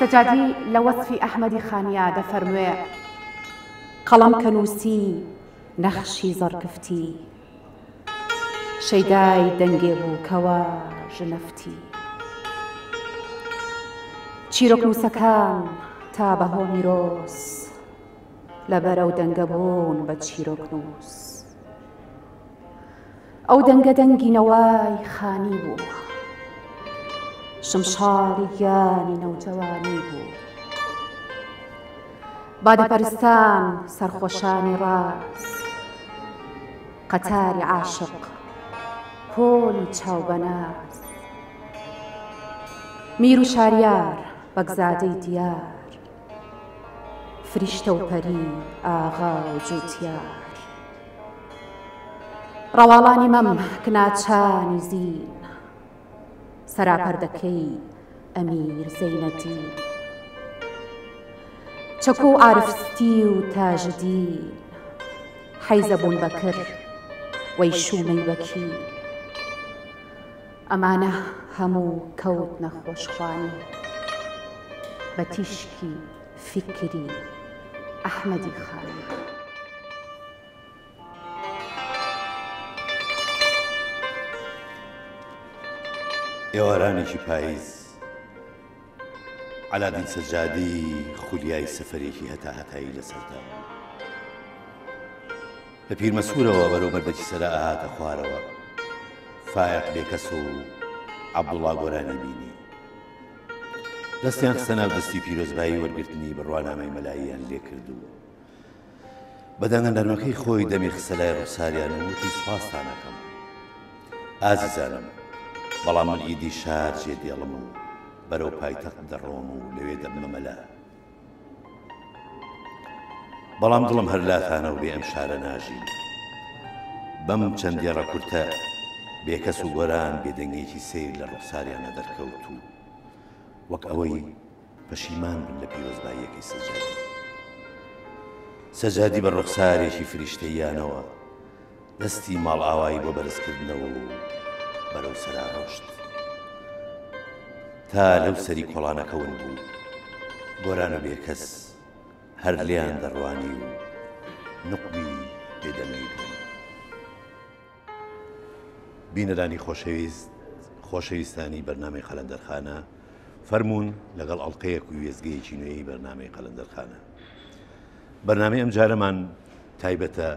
سەجادی لە وەسفی ئەحمەدی خانیا دەفەرموێ، قەڵەم کە نووسی نەخشی زەڕکفتی، شەیدای دەنگێ بوو کەوا ژنەفتی. چیرۆکنووسەکان تا بە هۆمیرۆس لەبەر ئەو دەنگە بوون بە چیرۆکنووس. ئەو دەنگە دەنگی نەوای خانی بوو. شمشاڵی گیانی نەوجەوانی بوو. بادەپەرستان سەرخۆشانی ڕاز. قەتاری عاشق پۆلی چاو بەناز. میر و شاریار بەگزادەی دیار. فریشتە و پەری ئاغا و جووتیار. ڕەواڵانی مەم کناچانی زین. سەراپەردەکەی ئەمیر زەینەدین. چەکۆ و عارف ستی و تاجدین. حەیزە بوون بەکر وەی شوومەی بەکین. ئەمانە هەموو کەوتنە خۆشخوانی بە تیشکی فیکری ئەحمەدی خانی. ئێوارانێکی پاییز عەلادین سەجادی خولیای سەفەرێکی هەتا هەتایی لەسەردا بوو. لە پیرمەسوورەوە بەرەو بەردەکی سەرا ئەهاتە خوارەوە، فایەق بێکەس و عەبدوڵڵا گۆرانی بینی. دەستیان خستە ناو دەستی پیرۆزبایی وەرگرتنی بڕوانامەی مەلاییان لێ کرد و بە دەنگە نەرمەکەی خۆی دەمی خستە لای ڕوخساریان و وتی سوپاستان ئەکەم ئازیزانم، بەڵام من ئیدی شار جێ دێڵم و بەرەو پایتەخت دەڕۆم و لەوێ دەبمە مەلا. بەڵام دڵم هەر لاتانە و بێ ئەم شارە ناژیم. بەم چەند دێڕە کورتە، بێکەس و گۆران بێدەنگییەکی سەیر لە ڕوخساریانا دەرکەوت و وەک ئەوەی پەشیمان بن لە پیرۆزباییەکەی سەجادی. سەجادی بە ڕوخسارێکی فریشتەییانەوە دەستی ماڵئاوایی بۆ بەرزکردنەوە و بەرەو سەرا ڕۆشت. تا لەو سەری کۆڵانەکە ون بوو، گۆران و بێکەس هەر لێیان دەڕوانی و نوقمی بێدەنگی بوون. بینەرانی خۆشەویست، خۆشەویستانی بەرنامەی قەلەندەرخانە، فەرموون لەگەڵ ئەڵقەیەک و وێستگەیەکی نوێی بەرنامەی قەلەندەرخانە. بەرنامەی ئەمجارەمان تایبەتە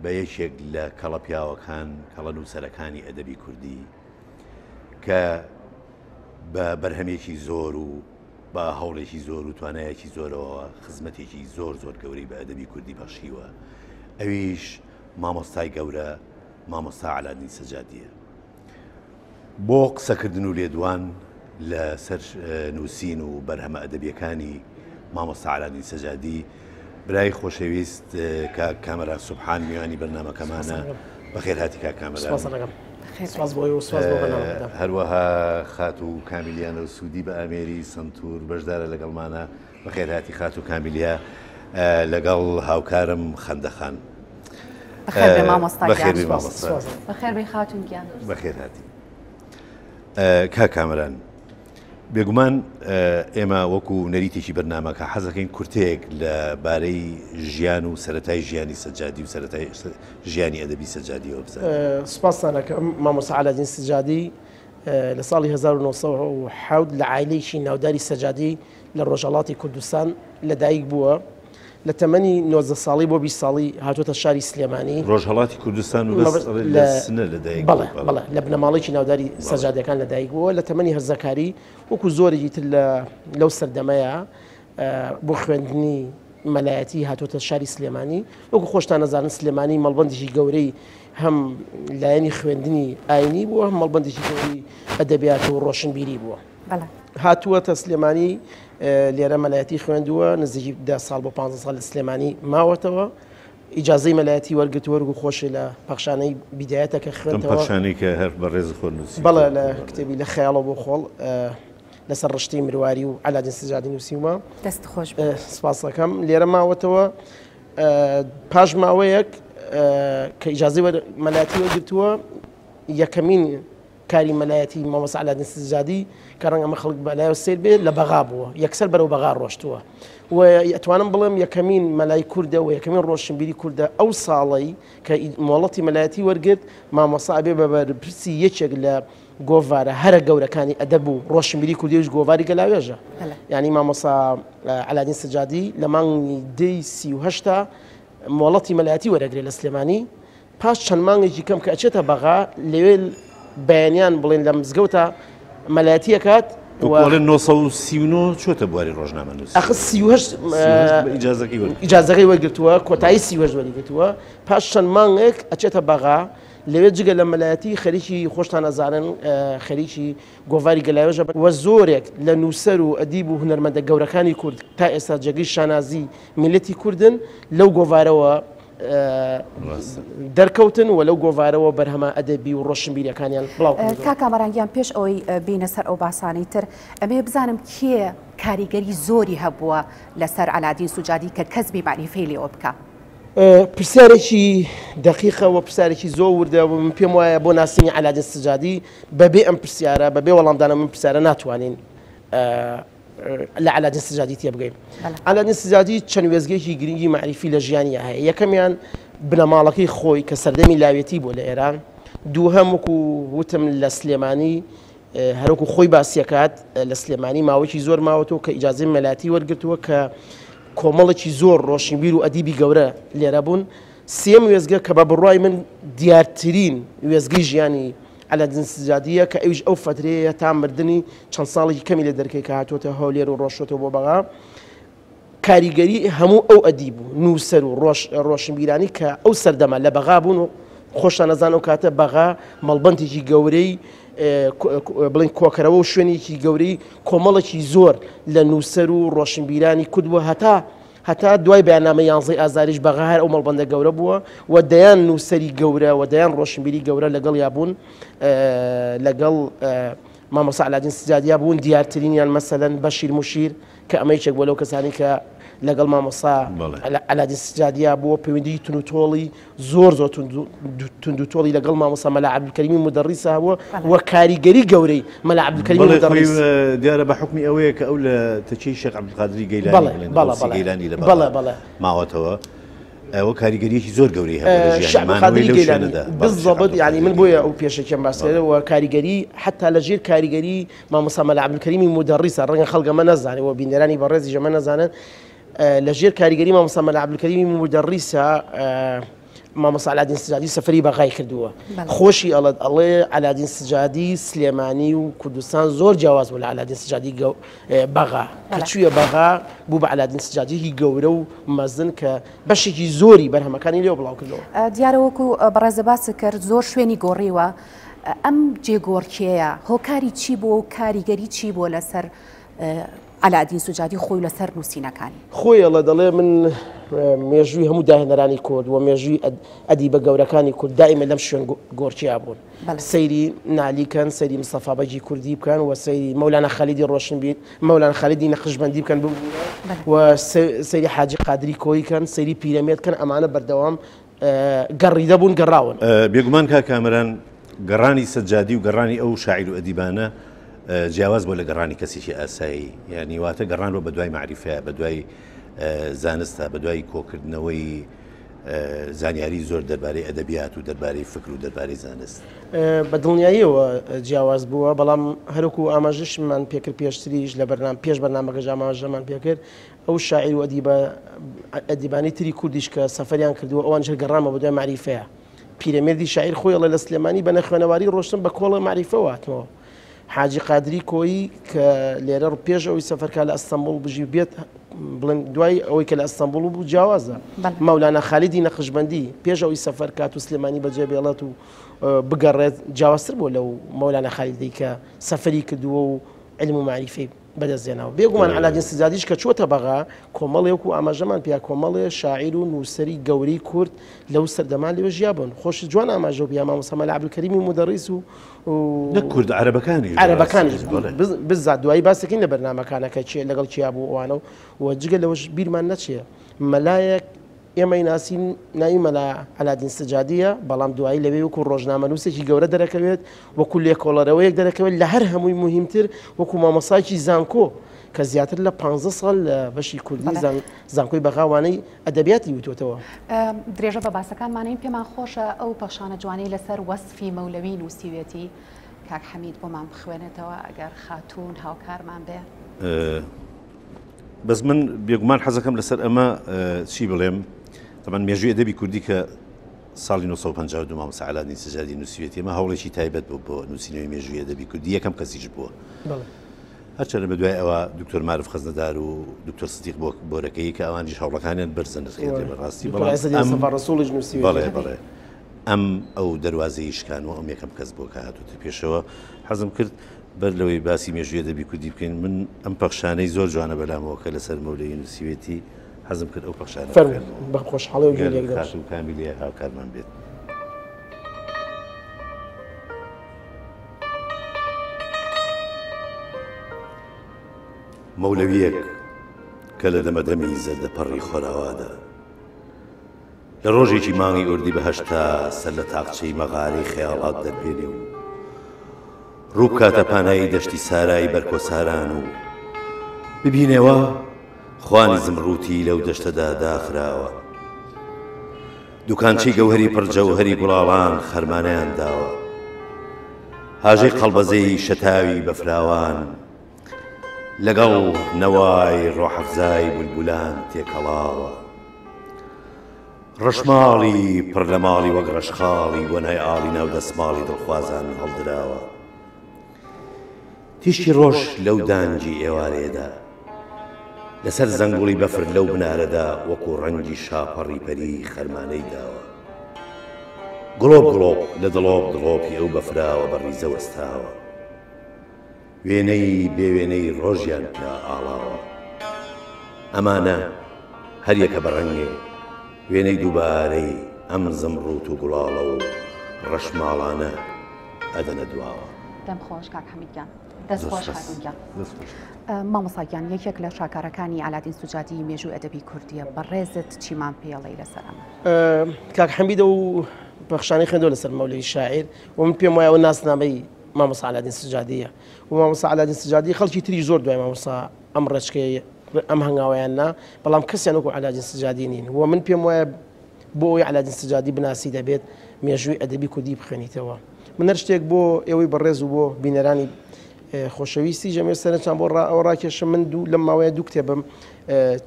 بە یەکێک لە کەڵە پیاوەکان، کەڵە نووسەرەکانی ئەدەبی کوردی کە بە بەرهەمێکی زۆر و بە هەوڵێکی زۆر و توانایەکی زۆرەوە خزمەتێکی زۆر زۆر گەورەی بە ئەدەبی کوردی بەخشیوە، ئەویش مامۆستای گەورە مامۆستا عەلادین سەجادیە. بۆ قسەکردن و لێدوان لە سەر نووسین و بەرهەمە ئەدەبیەکانی مامۆستا عەلادین سەجادی برای خۆشەویست کاک کامەران سوبحان میوانی بەرنامەکەمانە. بەخێرهاتی کاک کامەران. سپاس بۆ ئێوە و سپاس بۆ بەرنامەکەتان. هەروەها خاتوو کامیلیا نەوسوودی بە ئامێری سەنتوور بەشدارە لەگەڵمانە. بەخێرهاتی خاتوو کامیلیا لەگەڵ هاوکارم خەندە خان. بەخێربێ مامۆستا گیان. بەخێربێی مامۆستا. بەخێربێی خاتوون گیان. بەخێرهاتی. کاک کامەران، بێگومان ئێمە وەکو نەریتێکی بەرنامەکە حەزەکەین کورتەیەک لە بارەی ژیان و سەتای ژیانی سەجادی و سەتای ژیانی ئەدەبی سەجادیەوە بزانین. سپاستان ئەکەم مامۆستا عەلادین سجادی لە ساڵی 1970 لە عایلەیەکی ناوداری سەجادی لە ڕۆژهەڵاتی کوردستان لەدایک بووە. لە تەمەنی 19 ساڵی بۆ 20 ساڵی هاتووەتە شاری سلێمانی. ڕۆژهەڵاتی کوردستان و لە سنە لەدایک بووە. بەڵێ، بەڵێ، لە بنەماڵەیەکی ناوداری سەجادیەکان لەدایک بووە. لە تەمەنی هەرزەکاری وەکو زۆرێکی تر لەو سەردەمەیە بۆ خوێندنی مەلایەتی هاتووەتە شاری سلێمانی. وەکو خۆشتان ئەزانن سلێمانی مەڵبەندێکی گەورەی هەم لایەنی خوێندنی ئاینی بووە، هەم مەڵبەندێکی گەورەی ئەدەبیات و ڕۆشنبیری بووە. هاتووەتە سلێمانی، لێرە مەلایەتی خوێندووە، نزیکی دە ساڵ بۆ پانزە ساڵ لە سلێمانی ماوەتەوە. ئیجازەی مەلایەتی وەرگرتووە، وەرگو خۆشی لە پەخشانەی بیدایەتە کە خوێندەوە. ئەم پەخشانەی کە هەر بەڕێز خۆت نووسیوتە. بەڵێ، لە کتێبی لە خەیاڵەوە بۆ خۆڵ لەسەر ڕشتەی مرواری و عەلادین سجادی نووسیومە. دەست خۆش بێ. سپاس دەکەم. لێرە ماوەتەوە. پاش ماوەیەک کە ئیجازەی مەلایەتی وەرگرتووە، یەکەمین. کاری مەلایەتی مامۆستا عەلادین سجادی کە ڕەنگە ئەمە خەڵک بەلایەوە سەیر بێ لە بەغا بووە، یەکسەر بەرەو بەغا ڕۆشتووە و ئەتوانم بڵێم یەکەمین مەلای کوردە و یەکەمین ڕۆشنبیری کوردە ئەو ساڵەی کە مۆڵەتی مەلایەتی وەرگرت مامۆستا ئەبێ بە بەرپرسی یەکێک لە گۆڤارە هەرە گەورەکانی ئەدەب و ڕۆشنبیری کوردیش گۆڤاری گەلاوێژە. یانی مامۆستا عەلادین سجادی لە مانگی دەی 38 مۆڵەتی مەلایەتی وەرەگرێ لە سلێمانی پاش چەند مانگێکی کەم کە ئەچێتە بەغا لەوێ بەیانیان بڵێن لە مزگەوتە مەلایەتی ئەکات و وەکو ئەڵێن 939 چۆتە بواری ڕۆژنامەنووسی. ئەخ 38 ئیجازەکەی وەرگرتووە. ئیجازەکەی وەرگرتووە کۆتایی 38 وەریگرتووە پاش چەند مانگێک ئەچێتە بەغا لەوێ جگە لە مەلایەتی خەریکی خۆشتان ئەزانن خەریکی گۆڤاری گەلاوێژە و زۆرێک لە نووسەر و ئەدیب و هونەرمەندە گەورەکانی کورد تا ئێستا جێگەی شانازی میللەتی کوردن لەو گۆڤارەوە دەرکەوتن و لەو گۆڤارەوە بەرهەمە ئەدەبی و ڕۆشنبیریەکانیان بڵاو کردەوە. کاک کامەران گیان پێش ئەوەی بێینە سەر ئەو باسانەی تر ئەمەوێ بزانم کێ کاریگەری زۆری هەبووە لەسەر عەلادین سوجادی کە کەسبی مەعریفەی لێوە بکا؟ پرسیارێکی دەقیقە و پرسیارێکی زۆر وردە و من پێم وایە بۆ ناسینی عەلادین سجادی بەبێ ئەم پرسیارە بەبێ وەڵامدانەوە ئەم پرسیارە ناتوانین لە عەلادین سجادی تێبگەین. عەلادین سجادی چەند وێستگەیەکی گرنگی مەعریفی لە ژیانیا هەیە. یەکەمیان بنەماڵەکەی خۆی کە سەردەمی لاوێتی بووە لە ئێران. دووهەم وەکو وتم لە سلێمانی هەروەکو خۆی باسیەکات لە سلێمانی ماوەیەکی زۆر ماوەتەوە کە ئیجازەی مەلاتی وەرگرتووە کە کۆمەڵێکی زۆر ڕۆشنبیر و ئەدیبی گەورە لێرە بوون. سێیەم وێستگە کە بە بڕوای من دیارترین وێستگەی ژیانی عەلادین سجادییە کە ئەویش ئەو فەترەیە تا مردنی چەند ساڵێکی کەمی لێ دەرکەی کە هاتووەتە هەولێر و ڕۆشتۆتەوە بۆ بەغا کاریگەری هەموو ئەو ئەدیب و نووسەر و ڕۆش ڕۆشنبیرانی کە ئەو سەردەمە لە بەغا بوون و خۆشتان ئەزان ئەو کاتە بەغا مەڵبەندێکی گەورەی بڵین کۆکەرەوە و شوێنێکی گەورەی کۆمەڵێکی زۆر لە نووسەر و ڕۆشنبیرانی کورد بووە هەتا هەتا دوای بەیاننامەی یانزەی ئازاریش بەغا هەر ئەو مەڵبەندە گەورە بووە و دەیان نووسەری گەورە و دەیان ڕۆشنبیری گەورە لەگەڵیا بوون لەگەڵ مامۆستا عەلادین سجادیا بوون دیارترینیان مەسەلەن بەشیر موشیر کە ئەمە یەکێک بووە لەو کەسانی کە لەگەڵ مامۆستا عەلادین سجادیا بووە پەیوەندی تونوتۆڵی زۆر زۆر توندوتۆڵی لەگەڵ مامۆستا مەلا عەبدولکەریمی مودەڕیسا هەبووە و کاریگەری گەورەی مەلا عەبدولکەریمی مودەڕیس دیارە بە حوکمی ئەوەیە کە ئەو لە تەکیەی شێخ عەبدولقادری گەیلانی لە بەغا ماوەتەوە ئەوە کاریگەریەکی زۆر گەورەی هەبوو لە ژیانی مانەوەی لەو شوێنەدا. بالضبط یعنی من بۆیە ئەو پێشەکیەم باس کرد و کاریگەری حتا لە ژێر کاریگەری مامۆستا مەلا عەبدولکەریمی مودەڕیسا ڕەنگە خەڵک ئەمە نەزانێ و بینەرانی بەڕێزیش ئەمە نەزانن لە ژێر کاریگەری مامۆستا مەلا عەبدولکەریمی مودەڕیسا مامۆستا عەلادین سجادی سەفەری بەغای کردووە خۆشی ئەڵێت ئەڵێ عەلادین سجادی سلێمانی و کوردستان زۆر جیاواز بوو لە عەلادین سجادی بەغا کە چوویە بەغا بوو بە عەلادین سجادیی گەورە و مەزن کە بەشێکی زۆری بەرهەمەکانی لێ بڵاو کردەوە. دیارە وەکو بەڕێزە باست کرد زۆر شوێنی گۆڕیوە ئەم جێگۆڕکێیە هۆکاری چی بووە و کاریگەری چی بووە لەسەر عەلائەدین سوجادی خۆی و لەسەر نووسینەکانی. خۆی ئەڵێ دەڵێ من مێژووی هەموو داهێنەرانی کورد و مێژووی ئەدیبە گەورەکانی کورد دائیمە لەم شوێن گۆڕکیا بوون. سەیری نالی کەن، سەیری مستەفا بەگی کوردی بکەن و سەیری مەولانا خالیدی ڕۆشنبیر، مەولانا خالیدی نەقشبەندی بکەن ببورە و سەیری حاجی قادری کۆیی کەن، سەیری پیرەمێرد کەن، ئەمانە بەردەوام گەڕیدە بوون گەڕاون. بێگومان کاک کامەران گەڕانی سەجادی و گەڕانی ئەو شاعیر و ئەدیبانە جیاواز بووە لە گەڕانی کەسێکی ئاسایی، یانی واتە گەڕان بووە بەدوای مەعریفەیە، بەدوای زانستە، بەدوای کۆکردنەوەی زانیاری زۆر دەربارەی ئەدەبیات و دەربارەی فکر و دەربارەی زانست. بە دڵنیاییەوە جیاواز بووە، بەڵام هەروەکو ئاماژەشمان پێکرد پێشتریش لە بەرنامە پێش بەرنامەکەش ئاماژەمان پێکرد ئەو شاعیر و ئەدیبە ئەدیبانی تری کوردیش کە سەفەریان کردووە ئەوانیش هەر گەڕانەوە بەدوای مەعریفەیە. پیرەمێردی شاعیر خۆی ئەڵێ لە سلێمانی بە نەخوێنەواری ڕۆشتم بە کۆڵە مەعریفەوە هاتمەوە. حاجی قادری کۆیی کە لێرە پێش ئەوەی سەفەرکا لە ئەستەنبوڵ بژی بێت بڵێن دوای ئەوەی کە لە ئەستەنبوڵ بوو جیاوازە. مەولانا خالیدی نەقشبەندی پێش ئەوەی سەفەر کات و سلێمانی بەجێ بێڵێت و بگەڕێت جیاوازتر بووە لەو مەولانا خالیدەی کە سەفەری کردووە و عیلم و مەعریفەی بەدەست هێناوە. بێگومان عەلادین سجادیش کە چووەتە بەغا، کۆمەڵێ وەکوو ئاماژەمان پیا کۆمەڵێ شاعیر و نووسەری گەورەی کورد لەو سەردەما لەوێ ژیابوون. خۆشت جوان ئاماژەو پیا مامۆستا مەلا عەبدولکەریمی مودەڕیس و نەک کورد عەرەبەکانیش عەرەبەکانیش بزات دوایی باسەکەین لە بەرنامەکانە کە کێ لەگەڵ کیا بوو ئەوانە و جگە لەوەش بیرمان نەچێ مەلایەک ئێمەی ناسین ناوی مەلا عەلادین سجادیە، بەڵام دوایی لەوێ وەکو ڕۆژنامەنووسێکی گەورە دەرەکەوێت، وەکو لێکۆڵەرەوەیەک دەرەکەوێت، لە هەر هەمووی موهیمتر وەکو مامۆستایەکی زانکۆ کە زیاتر لە 15 ساڵ لە بەشی کوردی زانکۆی بەغا وانەی ئەدەبیاتی وتۆتەوە. درێژە بە باسەکانمانین، پێمان خۆشە ئەو پەخشانە جوانەی لەسەر وەسفی مەولەوی نووسیوێتی کاک حەمید بۆمان بخوێنێتەوە ئەگەر خاتوون هاوکارمان بێ. بەس من بێگومان حەزەکەم لەسەر ئەمە چی بڵێم تەبەن مێژووی ئەدەبی کوردی کە ساڵی 1952 مامۆستا عەلادین سجادی نووسیوێتی ئەمە هەوڵێکی تایبەت بوو بۆ نووسینەوەی مێژووی ئەدەبی کوردی یەکەم کەسیش بووە هەرچەندە بە دوای ئەوە دکتۆر مارف خەزنەدار و دکتۆر سدیق بۆ بۆرەکەی کە ئەوانیش هەوڵەکانیان بەرزە نرخێنرێ بەڕاستی بەڵام ڕسوڵیش نووسیوێتی بەڵێ بەڵێ ئەم ئەو دەروازەی شکان و ئەم یەکەم کەس بووە کە هاتووتە پێشەوە حەزم کرد بەر لەوەی باسی مێژووی ئەدەبی کوردی بکەین، من ئەم پەخشانەی زۆر جوانە بەلامەوە کە لەسەر مەولەوی نووسیوێتی، حەزم کرد ئەو پەخشانە فەرموو، بە خۆشحاڵی و گوێ لێک دەگرم. خاتوو کامیلیا هاوکارمان بێت. مەولەوییەک کە لە دەمەدەمی زەردەپەڕی خۆراوادا، لە ڕۆژێکی مانگی ئۆردیبهەشتدا سەر لە تاقچەی مەغارەی خەیاڵات دەربێنێ و ڕوو بکاتە پانایی دەشتی سارای بەر کۆساران و ببینێ وا خوانی زمڕووتی لەو دەشتەدا داخراوە. دوکانچەی گەوهەری پڕ جەوهەری گوڵاڵان خەرمانەیان داوە. هاژەی قەڵبەزەی شەتاوی بەفراوان لەگەڵ نەوای ڕۆحەفزای بولبولان تێکەڵاوە. ڕەشماڵی پڕ لە ماڵی وەک ڕەشخاڵی گۆنای ئاڵی ناو دەسماڵی دڵخوازان هەڵدراوە. تیشکی ڕۆژ لەو دانگی ئێوارەیەدا لەسەر زەنگوڵی بەفر لەو بنارەدا وەکوو ڕەنگی شاپەڕی پەری خەرمانەی داوە. گڵۆپ گڵۆپ لە دڵۆپ دڵۆپی ئەو بەفراوە بە ڕیزە وەستاوە. وێنەی بێ وێنەی ڕۆژیان پیا ئاڵاوە. ئەمانە هەر یەکە بە ڕەنگێ وێنەی دووبارەی ئەم زمڕووت و گوڵاڵە و ڕەشماڵانە ئەدەنە دواوە. دەم خۆش کاک حەمید گیان. دەست خۆش خاتوون گیان. مامۆستا گیان یەکێک لە شاکارەکانی عەلادین سوجادی مێژووی ئەدەبی کوردیە بەڕێزت چیمان پێڵێی لەسەر ئەمە؟ کاک حەمید ئەو پەخشانەی خوێندەوە لەسەر مەولەوی شاعیر و من پێم وایە ئەوە ناسنامەی مامۆستا عەلادین سجادیە و مامۆستا عەلادین سجادی خەڵکی تری زۆر دوای مامۆستا ئەم ڕێچکەی ئەم هەنگاوەیان نا بەڵام کەسیان وەکو عەلادین سجادی نین و من پێم وایە بۆ ئەوەی عەلادین سجادی بناسی دەبێت مێژووی ئەدەبی کوردی بخوێنیتەوە من هەر شتێک بۆ ئێوەی بەڕێز و بۆ بینەرانی خۆشەویستی ژەمێ سەرنجتان بۆ ئەوە ڕاکێشم من دوو لەم ماوەیە دوو کتێبم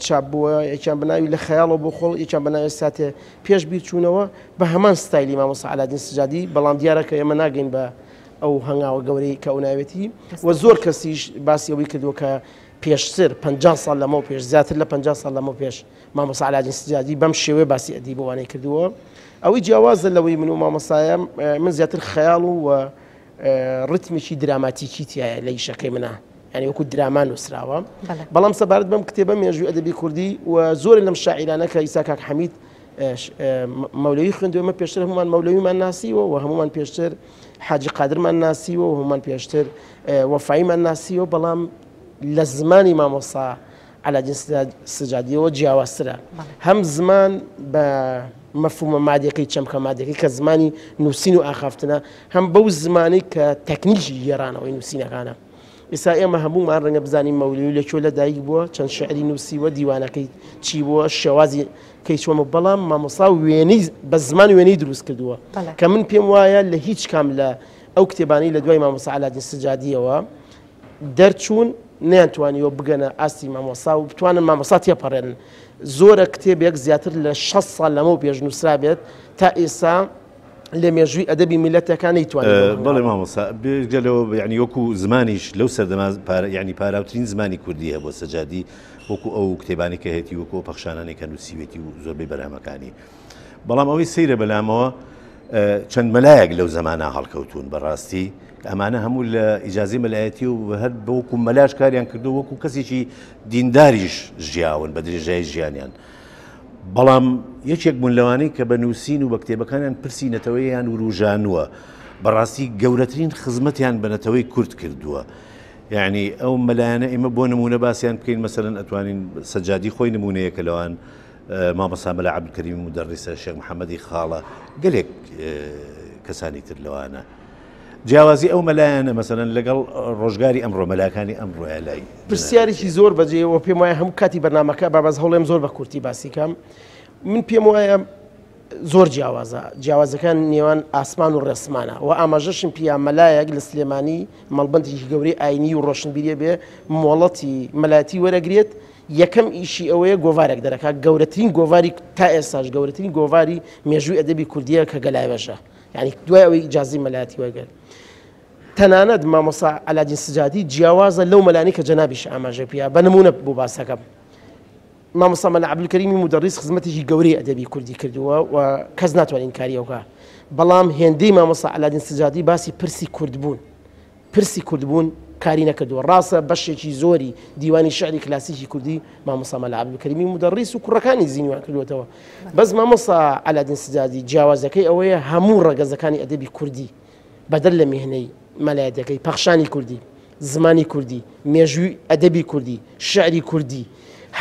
چاپ بووە یەکیان بەناوی لە خەیاڵەوە بۆ خۆڵ یەکیان بەناوی ساتێ پێش بیرچوونەوە بە هەمان ستایلی مامۆستا عەلادین سجادی بەڵام دیارە کە ئێمە ناگەین بە ئەو هەنگاوە گەورەی کە ئەو ناوێتی و زۆر کەسیش باسی ئەوەی کردووە کە پێشتر 50 ساڵ لەمەو پێش زیاتر لە 50 ساڵ لەمەو پێش مامۆستا عەلادین سجادی بەم شێوەیە باسی ئەدیب و وانەی کردووە ئەوەی جیاوازە لەوەی من و مامۆستایە من زیاتر خەیاڵ و ڕتمێکی دراماتیکی تایە لە ئیشەکەی منە یعنی وەکو دراما نووسراوە بەڵام سەبارەت بەم کتێبە مێژووی ئەدەبی کوردی و زۆر لەم شاعیرانە کە ئیسا کاک حەمید مەولەوی خوێندووە ئێمە پێشتر هەمومان مەولەویمان ناسیوە و هەمومان پێشتر حاجی قادرمان ناسیوە و هەمومان پێشتر وەفاییمان ناسیوە بەڵام لە زمانی مامۆستا عەلادین سجادیەوە جیاوازترە هەم زمان بە مەفهومە مادیەکەی چەمکە مادیەکەی کە زمانی نووسین و ئاخافتنە هەم بەو زمانی کە تەکنیکی گێڕانەوەی نووسینەکانە ئیسا ئێمە هەموومان ڕەنگە بزانین مەولوی لە کوێ لە دایک بووە چەند شعری نووسیوە دیوانەکەی چی بووە شێوازی کەی چۆنە بەڵام مامۆسا وێنەی بە زمان وێنەی دروست کردووە کە من پێم وایە لە هیچ کام لە ئەو کتێبانەی لە دوای مامۆسا عەلادین سجادیەوە دەرچوون نەیانتوانیوە بگەنە ئاستی مامۆسا و بتوانن مامۆسا تێپەڕێنن زۆرە کتێبێک زیاتر لە 6 ساڵ لەمەو پێش نووسرا بێت تا ئێستا لە مێژووی ئەدەبی میللەتێکا نەیتوانیوە. بەڵێ مامۆستا، بێجگە لەوە یانی وەکو زمانیش لەو سەردەمە پارە یانی پاراوترین زمانی کوردی هەبووە سەجادی وەکو ئەو کتێبانەی کە هەیەتی وەکو ئەو پەخشانانەی کە نووسیوێتی و زۆربەی بەرهەمەکانی. بەڵام ئەوەی سەیرە بەلامەوە چەند مەلایەک لەو زەمانە هەڵکەوتوون بەڕاستی ئەمانە هەموو لە ئیجازی مەلایەتی و هەر وەکو مەلاش کاریان کردو وەکو کەسێکی دینداریش ژیاون بە درێژای ژیانیان. بەڵام یەکێک بوون لەوانەی کە بە نووسین و بە کتێبەکانیان پرسی نەتەوەیان وروژانووە، بەڕاستی گەورەترین خزمەتیان بە نەتەوەی کورد کردووە. یعنی ئەو مەلایانە ئێمە بۆ نمونە باسیان بکەین مەسەرەن ئەتوانین سەجادی خۆی نمونەیەکە لەوان. مامۆستا مەلا عەبدولکەریمی مودەڕیسە، شێخ محەممەدی خاڵە، گەلێک کەسانی تر لەوانە. جیاوازی ئەو مەلایانە مەسەلەن لەگەڵ ڕۆژگاری ئەمڕۆ مەلاکانی ئەمڕۆیە لای پرسیارێکی زۆر بەجێ و پێم وایە هەموو کاتی بەرنامەکە با بەس هەوڵێم زۆر بە کورتی باسی کەم من پێم وایە زۆر جیاوازە جیاوازەکان نێوان ئاسمان و ڕێسمانە و ئاماژەشم پیا مەلایەک لە سلێمانی مەڵبندێکی گەورەی ئاینی و ڕۆشنبیریە بێ مۆڵەتی مەلایەتی وەرەگرێت یەکەم ئیشی ئەوەیە گۆڤارێک دەرەکات گەورەترین گۆڤاری تا ئێستاش گەورەترین گۆڤاری مێژووی ئەدەبی کوردیە کە گەلاوێژە یعنی دوای ئەوەی ئیجازی مەلایەتی وەرگرت تەنانەت مامۆسا عەلادین سجادی جیاوازە لەو مەلانی کە جەنابیش ئاماژە پیا بە نمونە بۆ باسەکەم مامۆستا مەلا عەبدولکەریمی مودەڕیس خزمەتێکی گەورەی ئەدەبی کوردی کردووە و کەس ناتوانێت ئینکاری ئەو کا بەڵام هێندەی مامۆستا عەلادین سجادی باسی پرسی کوردبوون پرسی کوردبوون کاری نەکردووە ڕاستە بەشێکی زۆری دیوانی شعری کلاسیکی کوردی مامۆستا مەلا عەبدولکەریمی مودەڕیس و کوڕەکانی زینویان کردووەتەوە بەس مامۆستا عەلادین سجادی جیاوازەکەی ئەوەیە هەموو ڕەگەزەکانی ئەدەبی کوردی بەدەر لە میهنەی مەلایەتەکەی پەخشانی کوردی، زمانی کوردی، مێژووی ئەدەبی کوردی، شیعری کوردی،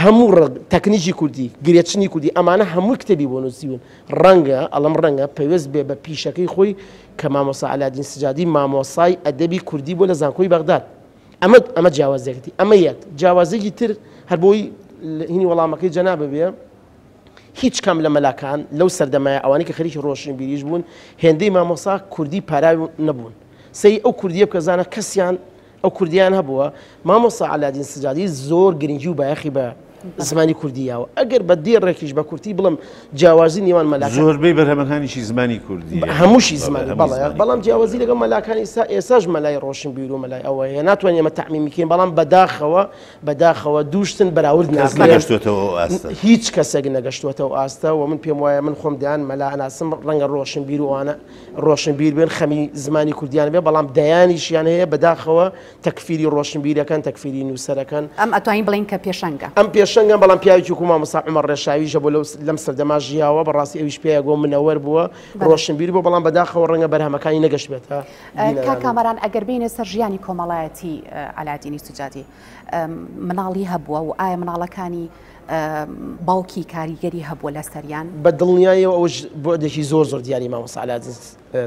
هەموو ڕەگ، تەکنیکی کوردی، گرێچنی کوردی، ئەمانە هەمووی کتێبی بۆ نووسیون. ڕەنگە، ئەڵێم ڕەنگە، پەیوەست بێ بە پیشەکەی خۆی کە مامۆستا عەلادین سجادی مامۆسای ئەدەبی کوردی بووە لە زانکۆی بەغداد. ئەمە ئەمە جیاوازیەکەتی. ئەمە یەک. جیاوازیەکی تر هەر بۆی هینی وەڵامەکەی جەنابت بێ، هیچ کام لە مەلاکان لەو سەردەمایە ئەوانەی کە خەریکی ڕۆشنبیریش بوون هێندەی مامۆستا کوردی پاراو نەبوون سەیری ئەو کوردیە بکە زانە کەسیان ئەو کوردیان هەبووە مامۆستا عەلادین سجادی زۆر گرنگی و بایەخی بە زمانی کوردی یاوە ئەگەر بە دێڕێکیش بە کورتی بڵم جیاوازی نێوان مەلاکان زۆربەی بەرهەمەکانیشی زمانی کوردی هەمووشی زمانی بەڵێ بەڵام جیاوازی لەگەڵ مەلاکانی ئێستا ئێساش مەلای ڕۆشنبیر و مەلای ئەوە هەیە ناتوانین ئێمە تەعمیمی کەین بەڵام بەداخەوە بەداخەوە دووشتن بەراورد کەس ناکرێن. نەگەشتۆتەوە ئەو ئاستە. هیچ کەسێک نەگەشتووەتە ئەو ئاستە و من پێم وایە من خۆم دەیان مەلا ئەناسم ڕەنگە ڕۆشنبیر و ئەوانە ڕۆشنبیر بن خەمی زمانی کوردیان بێ بەڵام دەیانیشیان هەیە بەداخەوە تەکفیری ڕۆشنبیرەکەن تەکفیری نووسەرەکەن. ئەم ئەتوانین بڵێین کە پێشەنگە. ئەم پێشەنگە بەڵام پیاوێکی وەکوو مامۆستا عومەر ڕێشاویشە بۆ لەو لەم سەردەما ژیاوە بەڕاستی ئەویش پیاوێک بووە منەوەر بووە ڕۆشنبیر بووە بەڵام بەداخەوە ڕەنگە بەرهەمەکانی نەگەشتبێتە کاک کامەران ئەگەر بێینە سەر ژیانی کۆمەڵایەتی عەلادینی سوجادی مناڵی هەبووە و ئایا مناڵەکانی باوکی کاریگەری هەبووە لەسەریان؟ بە دڵنیایەوە ئەوش بوعدێکی زۆر زۆر دیاری مامۆستا عەلادین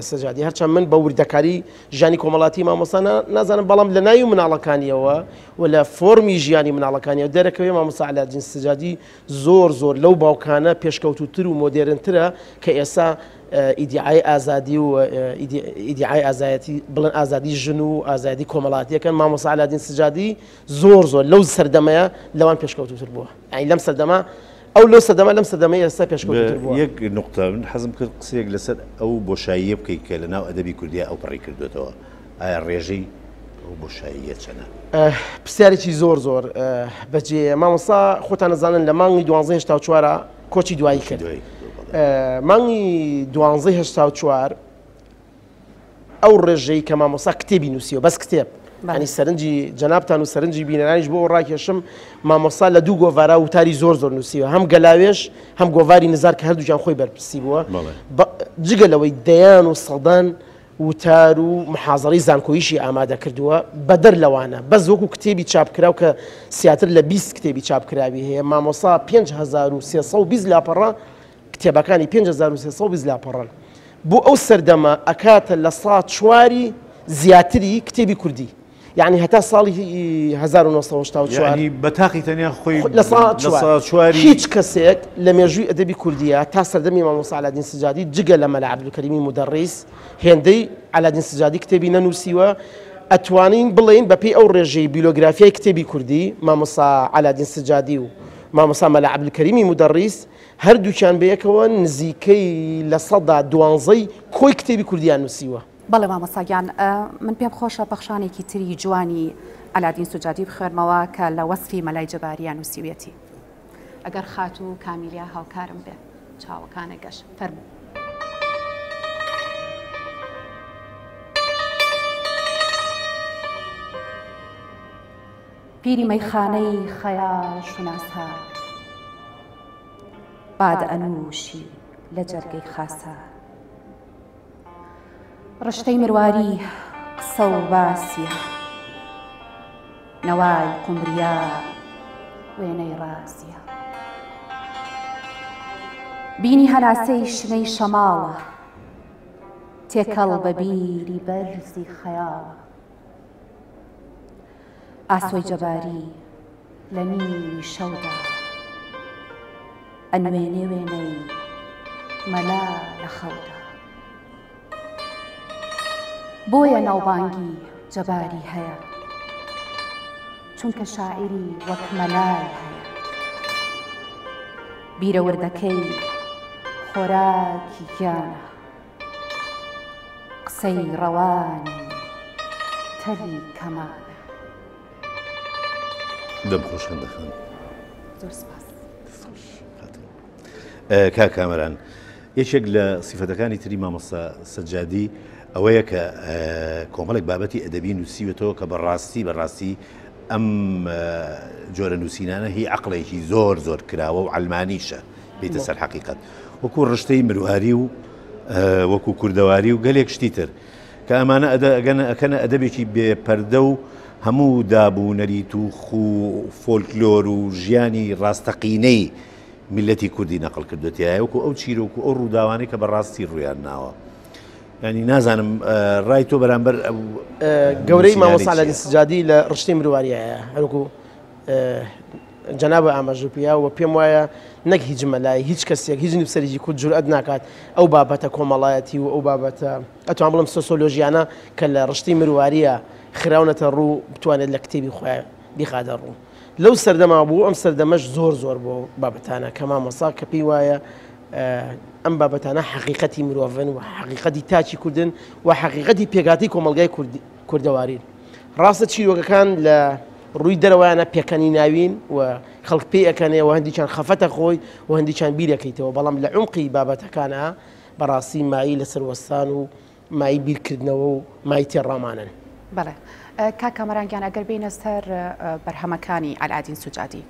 سەجادی هەرچەند من بە وردەکاری ژیانی کۆمەڵاتی مامۆستا نازانم بەڵام لە ناوی مناڵەکانیەوە و لە فۆرمی ژیانی مناڵەکانیەوە دەرەکەوێ مامۆستا عەلادین سەجادی زۆر زۆر لەو باوکانە پێشکەوتووتر و مۆدێرنترە کە ئێستا ئیدیعای ئازادی و ئیدیعای ئازایەتی بڵێن ئازادی ژن و ئازادی کۆمەڵاتیەکەن مامۆستا عەلادین سجادی زۆر زۆر لەو سەردەمەیە لەوان پێشکەوتوتر بووە یانی لەم سەردەمە ئەو لەو سەردەمە لەم سەردەمەی ئێستا پێشکەوتوتر بووە. یەک نوقتە من حەزم کرد قسەیەک لەسەر ئەو بۆشاییە بکەیت کە لەناو ئەدەبی کوردیا ئەو پڕی کردوێتەوە ئایا ڕێژەی ئەو بۆشاییە چەنە؟ پرسیارێکی زۆر زۆر بەجێیە مامۆستا خۆتان ئەزانن لە مانگی دوانزە 84 کۆچی دوایی کرد مانگی دوانزەی 84 ئەو ڕێژەی کە مامۆسا کتێبی نووسیوە بەس کتێب ینی سەرنجی جەنابتان و سەرنجی بینەرانیش بۆ ڕاکێشم مامۆسا لە دوو گۆڤارا وتاری زۆر زۆر نووسیوە هەم گەلاوێژ هەم گۆڤاری نزار کە هەردووکیان خۆی بەرپرسی بووە جگە لەوەی دەیان و سەدان وتار و محازەرەی زانکۆییشی ئامادە کردووە، بەدەر لەوانە بەس وەکو کتێبی چاپکراو کە سیاتر لە 20 کتێبی چاپکراوی هەیە، مامۆستا 5320 لاپەڕە کتێبەکانی 5320 لاپەڕەن بۆ ئەو سەردەمە ئەکاتە لە سا چواری زیاتری کتێبی کوردی. یعنی هەتا ساڵی 1984 یعنی بە تاقی تەنیا خۆی لە سا چواری هیچ کەسێک لە مێژووی ئەدەبی کوردیە تا سەردەمی مامۆستا عەلادین سجادی جگە لە مەلا عەبدولکەریمی مودەڕیس هێندەی عەلادین سجادی کتێبی نەنووسیوە ئەتوانین بڵێین بەپێی ئەو ڕێژەی بیلۆگرافیای کتێبی کوردی مامۆستا عەلادین سجادی و مامۆستا مەلا عەبدولکەریمی مودەڕیس هەردووکیان بەیەکەوە نزیکەی لە سەدا دوانزەی کۆی کتێبی کوردیان نووسیوە. بەڵێ مامۆستا گیان من پێم خۆشە پەخشانێکی تری جوانی عەلادین سوجادی بخوێنمەوە کە لە وەسفی مەلای جەباریا نووسیویەتی ئەگەر خاتوو کامیلیا هاوکارم بێ چاوەکانە گەش فەرموو. پیری مەیخانەی خەیاڵ شوناسار باد ئەنووشی لە جەرگەی خاسار ڕشتەی مرواری قسە و باسیە نەوای قومریا وێنەی ڕازیە. بینی هەناسەی شنەی شەماڵە تێکەڵ بە بیری بەرزی خەیاڵە. ئاسۆی جەباری لە نیوی شەودا ئەنوێنێ وێنەی مەلا لە خەودا. بۆیە ناوبانگی جەباری هەیە چونکە شاعیری وەک مەلای هەیە. بیرە وردەکەی خۆراکی گیانە. قسەی ڕەوانی تەلی کەمانە. دەم خۆش هەندە خان. زۆر سپاس. کاک کامەران یەکێک لە سیفەتەکانی تری مامۆستا سەجادی ئەوەیە کە کۆمەڵێک بابەتی ئەدەبی نووسیوەتەوە کە بەڕاستی بەڕاستی ئەم جۆرە نووسینانە هی عقلێکی زۆر زۆر کراوە و ئەلمانیشە بیتە سەر حەقیقەت وەکو ڕشتەی مرواری و وەکو کوردەواری و گەلێک شتی تر کە ئەمانە ئەگەنە ئەکەنە ئەدەبێکی بێ پەردە و هەموو داب و نەریت و خو فۆلکلۆر و ژیانی ڕاستەقینەی میلەتی کوردی نەقل کردو تایە وەکو ئەو چیرۆک و ئەو ڕووداوانەی کە بەڕاستی ڕویان ناوە. ینی نازانم ڕای تۆ بەرامبەر گەورەی مامۆستا عەلادین سجادی لە ڕشتەی مرواریایە هەروکو جەنابت ئاماژە پێیا و پێم وایە نەک هیچ مەلای هیچ کەسێک هیچ نووسەرێکی کورد جورئەت ناکات ئەو بابەتە کۆمەڵایەتی و ئەو بابەتە ئەتوان بڵم سۆسۆلۆژیانە کە لە ڕشتی مرواریە خراونەتە ڕوو بتوانێت لە کتێبی خۆیان بیخاتە ڕوو لەو سەردەما بوو ئەم سەردەمەش زۆر زۆر بۆ بابەتانە کە مامۆسا کە پێی وایە ئەم بابەتانە حەقیقەتی مرۆڤن و حەقیقەتی تاکی کوردن و حەقیقەتی پێکاتی کۆمەلگای کوردەوارین ڕاستە چیرۆکەکان لە ڕووی دەرەوەیانە پێکەنی ناوین و خەڵک پێی ئەکەنێ و هەندیکیان خەفەتە خۆی و هەندیکیان بیرەکەیتەوە بەڵام لە عومقی بابەتەکانە بەڕاستی مایی لەسەر وەستان و مایی بیرکردنەوە و مای تێڕامانن. بەڵێ کاک کامەران گیان ئەگەر بێینە سەر بەرهەمەکانی عەلادین سوجادی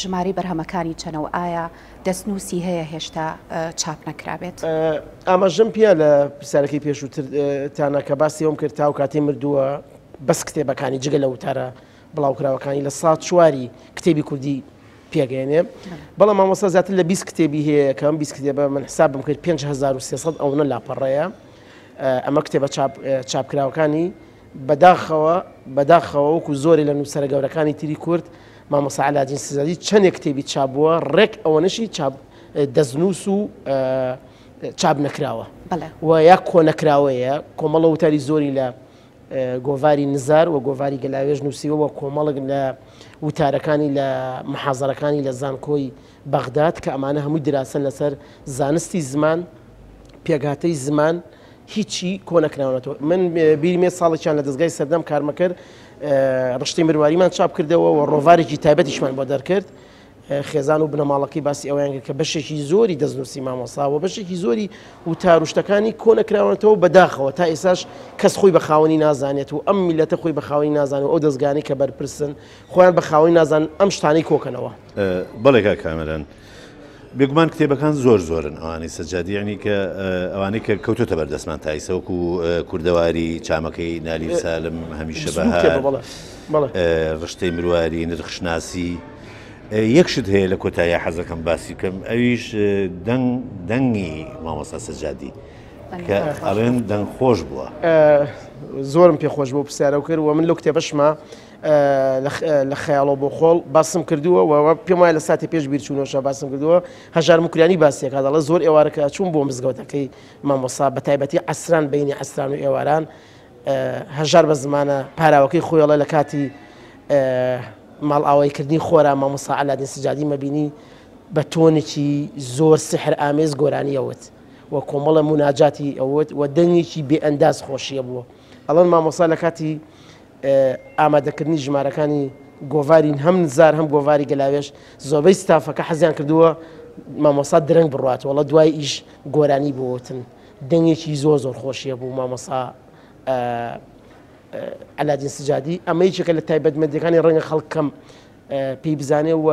ژمارەی بەرهەمەکانی چەنە و ئایا دەستنووسی هەیە هێشتا چاپ نەکرابێت؟ ئاماژەم پێ لە پرسیارەکەی پێشووترتانە کە باسی ئەوم کرد تاو کاتەی مردووە بەس کتێبەکانی جگە لە وتارە بڵاوکراوەکانی لە سا چواری کتێبی کوردی پێگەێنێ بەڵام مامۆستا زیاتر لە 20 کتێبی هەیە کەم 20 کتێبە من حسابم کرد 5300 ئەوەنە لاپەڕەیە ئەمە کتێبە چاپکراوەکانی بەداخەوە بەداخەوە وەکو زۆری لە نووسەرە گەورەکانی تری کورد مامۆستا عەلاجین سزادی چەندێک کتێبی چاپ بووە ڕێک ئەوەنەشی چاپ دەستنووس و چاپ نەکراوە و یا کۆنەکراوەیە کۆمەڵە وتاری زۆری لە گۆڤاری نزار و گۆڤاری گەلاوێژ نووسیوە و کۆمەڵک لە وتارەکانی لە محازەرەکانی لە زانکۆی بەغداد کە ئەمانە هەمووی دراسەن لەسەر زانستی زمان پێکهاتەی زمان هیچی کۆ نەکراونەتەوە من بیرمێ ساڵێکیان لە دەستگای سەردەم کارمەکرد ڕشتەی مرواریمان چاپ کردەوە و ڕۆڤارێکی تایبەتیشمان بۆ دەرکرد خێزان و بنەماڵەکەی باسی ئەویان کرد کە بەشێکی زۆری دەستنووسی مامۆسا و بەشێکی زۆری وتار و شتەکانی کۆ نەکراونەتەوە بەداخەوە تا ئێساش کەس خۆی بە خاوەنی نازانێت و ئەم میلەتە خۆی بە خاوەنی نازانێت و ئەو دەستگانی کە بەرپرسن خۆیان بە خاوەنی نازان ئەم شتانەی کۆکەنەوە. بەڵێ کاک کامەران بێگومان کتێبەکان زۆر زۆرن ئەوانەی سەجادی یعنی کە ئەوانەی کە کەوتۆتە بەردەستمان تا ئیسە وەکو کوردەواری چامەکەی نالی سالم هەمیشە بەهار ڕشتەی مرواری نرخشناسی یەک شت هەیە لە کۆتایی حەزەکەم باسی بکەم ئەویش دەنگ دەنگی مامۆستا سەجادی کە ئەڵێن دەنگ خۆش بووە. زۆرم پێ خۆش بوو پرسیارەو کرد و من لەو کتێبەشما لە خەیاڵەوە بۆ خۆڵ باسم کردووە و پێم وایە لە ساتی پێش بیرچوونەوەشا باسم کردووە هەژار موکریانی باسیەکە دەڵێ زۆر ئێوارە کە چوون بۆ مزگەوتەکەی مامۆستا بە تایبەتی عەسران بینی عەسران و ئێواران هەژار بە زمانە پاراوەکەی خۆیڵە لە کاتی ماڵئاواییکردنی خۆرا مامۆستا عەلادین سجادی مەبینی بە تۆنێکی زۆر سحر ئامێز گۆرانی ئەوت و کۆمەڵە موناجاتی ئەوت و دەنگێکی بێ ئەنداز خۆشیە بووە ئەڵەن مامۆستا لە کاتی ئامادەکردنی ژمارەکانی گۆڤاری هەم نزار هەم گۆڤاری گەلاوێژ زۆربەی ستافەکە حەزیان کردووە مامۆستا درەنگ بڕات وەڵە دوای ئیش گۆرانی بۆوتن دەنگێکی زۆر زۆر خۆشیە بوو مامۆستا عەلادین سجادی ئەمە یەکێکە لە تایبەتمەندیەکانی ڕەنگە خەڵک کەم پێی بزانێ و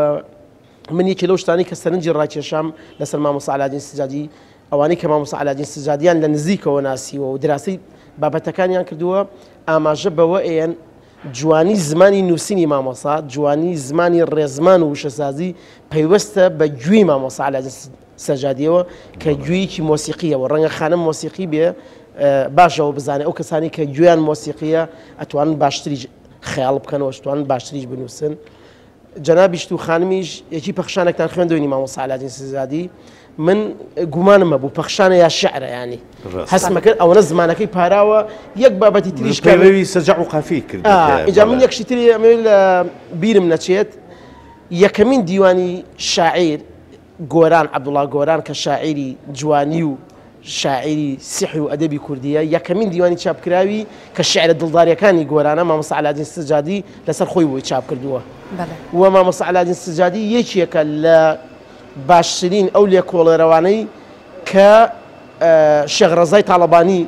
من یەکێ لەو شتانەی کە سەرنجی ڕاکێشام لەسەر مامۆستا عەلادین سجادی ئەوانەی کە مامۆستا عەلادین سجادیان لە نزیکەوە ناسیوە و دراسی بابەتەکانیان کردووە ئاماژە بەوە ئەیەن جوانی زمانی نووسینی مامۆسا، جوانی زمانی ڕێزمان و وشەسازی پەیوەستە بە گوێی مامۆسا عەلادین سەجادیەوە کە گوێیەکی مۆسیقیەوە ڕەنگە خانم مۆسیقی بێ باشەوە بزانێ ئەو کەسانی کە گوێیان مۆسیقیە ئەتوانن باشتریش خەیاڵ بکەنەوە شتوان باشتریش بنووسن. جەنابیشت و خانمیش یەکی پەخشانێکتان خوێندوینی مامۆستا عەلادین سزادی من گومانم هەبوو پەخشانە یا شعرە ینی هەستمە کرد ئەوەنە زمانەکەی پاراوە یەک بابەتی تریش پەیڕەوی سەجع و قافی کرد ئینجا من یەک شتی تری ئەمەوێت لە بیرم نەچێت یەکەمین دیوانی شاعیر گۆران عەبدوڵا گۆران کە شاعیری جوانی و شاعیری سیحر و ئەدەبی کوردییە، یەکەمین دیوانی چاپکراوی کە شیعرە دڵدارییەکانی گۆرانە، مامۆستا عەلادین سجادی لەسەر خۆی بۆی چاپ کردووە و مامۆستا عەلادین سجادی یەکێکە لە باشترین ئەو لێکۆڵێرەوانەی کە شێخ ڕەزای تاڵەبانی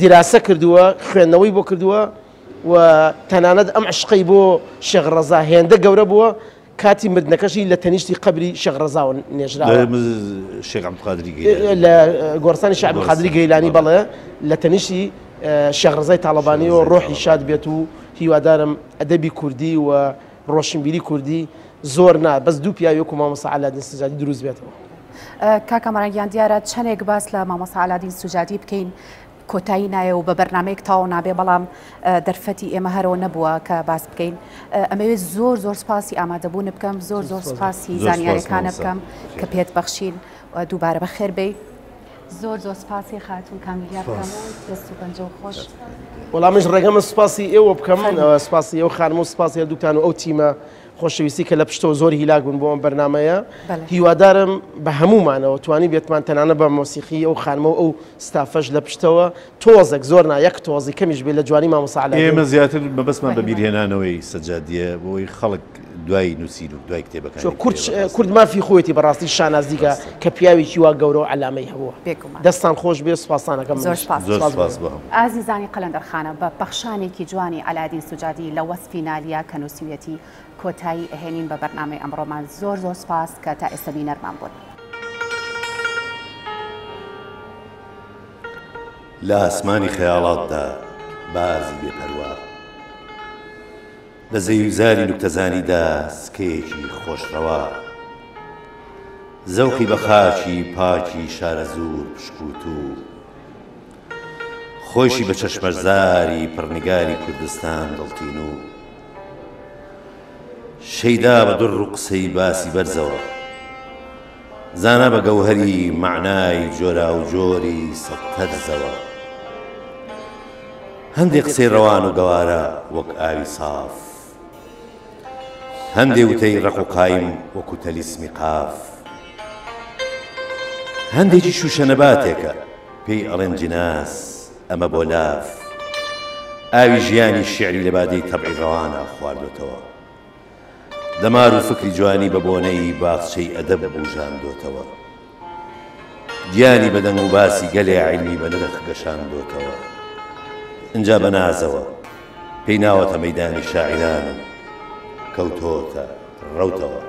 دیراسە کردووە، خوێندنەوەی بۆ کردووە و تەنانەت ئەم عشقەی بۆ شێخ ڕەزا هێندە گەورە بووە کاتی مردنەکەشی لە تەنیشتی قەبری شێخ ڕەزاوە نێژراوە. لە شێخ عەبدولقادری گەیلانی. لە گۆڕستانی شێخ عەبدولقادری گەیلانی بەڵێ لە تەنیشتی شێخ ڕەزای تاڵەبانیەوە ڕۆحی شاد بێت و هیوادارم ئەدەبی کوردی و ڕۆشنبیری کوردی زۆر نا بەس دوو پیاوی وەکو مامۆستا عەلادین سجادی دروست بێتەوە. کاک کامەران گیان دیارە چەندێک باس لە مامۆستا عەلادین سوجادی بکەین کۆتایی نایە و بە بەرنامەیەک تەواو نابێ بەڵام دەرفەتی ئێمە هەرەوە نەبووە کە باس بکەین ئەمەوێت زۆر زۆر سپاسی ئامادەبوون بکەم زۆر زۆر سپاسی زانیارەکانە بکەم کە پێت بەخشین و دووبارە بەخێر بێی زۆر زۆر سپاسی خاتوو کامیلیا بکەم دەست و پەنجە و خۆش. وەڵا منیش ڕێگەمە سپاسی ئێوە بکەم سپاسی ئەو خانم و سپاسی هەردووکتان و ئەو تیمە خۆشەویستی کە لە پشتەوە زۆر هیلاک بوون بۆ ئەم بەرنامەیە هیوادارم بە هەموومانەوە توانی بێتمان تەنانە بە مۆسیقی ئەو خانمە و ئەو ستافەش لە پشتەوە تۆزێک زۆر نا یەک تۆزی کەمیش بێ لە جوانی مامۆستا عەلادین. ئێمە زیاتر مەبەستمان بە بیرهێنانەوەی سەجادیە بۆ ئەوەی خەڵک دوای نووسین و دوای کتێبەکانی چۆ کورد کورد مافی خۆیەتی بەڕاستی شانازی کە کە پیاوێکی وا گەورە و عەلامەی هەبووە. بێگومان. دەستان خۆش بێ سوپاستان ئەکەم زۆر منیش. سوپاس. زۆر سوپاس بۆ هەموو. ئازیزانی قەلەندەرخانە بە پەخشانێکی جوانی عەلادین سوجادی لە وەسفی نالیا کە نووسیویەتی کۆتایی ئەهێنین بە بەرنامەی ئەمڕۆمان زۆر زۆر سوپاس کە تا ئێستا بینەرمان بوون. لە ئاسمانی خەیاڵاتدا بازی بێ پەروا. لە زەویوزاری نوکتەزانیدا سکەیەکی خۆشڕەوا. زەوقی بە خاکی پاکی شارەزوور پشکووتوو. خۆیشی بە چەشمەزاری پڕنیگاری کوردستان دڵتینوو. شەیدا بە دڕ و قسەی باسی بەرزەوە. زانا بە گەوهەری مەعنای جۆراوجۆری سەدتەرزەوە. هەندێ قسەی ڕەوان و گەوارە وەک ئاوی ساف. هەندێ وتەی ڕەق و قایم وەکو تەلیسمی قاف. هەندێکی شووشە نەباتێکە پێی ئەڵێن جناس ئەمە بۆ لاف. ئاوی ژیانی شیعری لە بادەی تەبعی ڕەوانە خواردۆتەوە. دەمار و فکری جوانی بە بۆنەی باخچەی ئەدەب بووژاندۆتەوە. گیانی بە دەنگ و باسی گەلێ عیلمی بە نرخ گەشاندۆتەوە. ئینجا بە نازەوە پێی ناوەتە مەیدانی شاعیران و کەوتۆتە ڕەوتەوە.